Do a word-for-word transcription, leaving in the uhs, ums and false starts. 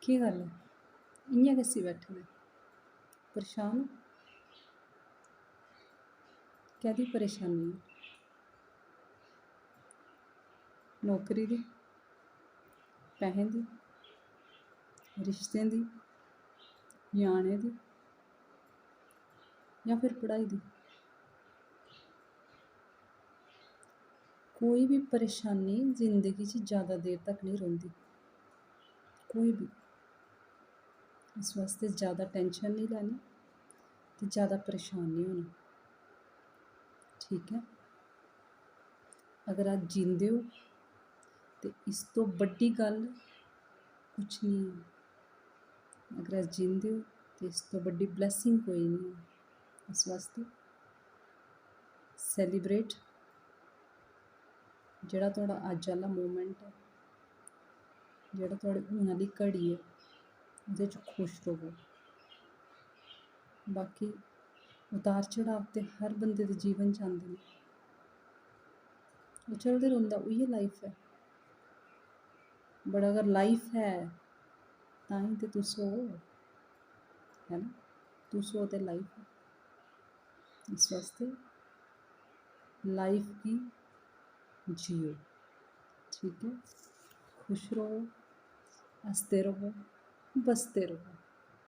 केह् गल्ल ऐ, इ'यां कैसी बैठे दे? परेशान ओ? कैह्दी परेशानी ऐ? नौकरी दी, पैहें दी, रिश्तें दी, ञ्याणें दी, जां फिर पढ़ाई दी? कोई बी परेशानी जिंदगी च जैदा देर तक निं रौंह्दी, कोई बी। इस बास्तै जैदा tension निं लैनी ते जैदा परेशान निं होना, ठीक ऐ? अगर अस जींदे ओ ते इस तो बड्डी गल्ल कुछ निं ऐ। अगर अस जींदे ओ ते इस तो बड्डी blessing कोई निं ऐ। इस बास्तै celebrate जेह्ड़ा थुआढ़ा अज्ज आह्ला moment ऐ, जेह्ड़ा थुआढ़ी हून आह्ली घड़ी ऐ, ओह्दे च खुश र'वो। बाकी उतार चढ़ाव ते हर बंदे दे जीवन च आंदे न, ओह् चलदे रौंह्दा, उ'ऐ life ऐ। But अगर life ऐ तां ही ते तुस ओ, है ना? तुस ओ ते life ऐ। इस बास्तै life गी जियो, ठीक ऐ? खुश र'वो, हसदे र'वो, बसदे र'वो।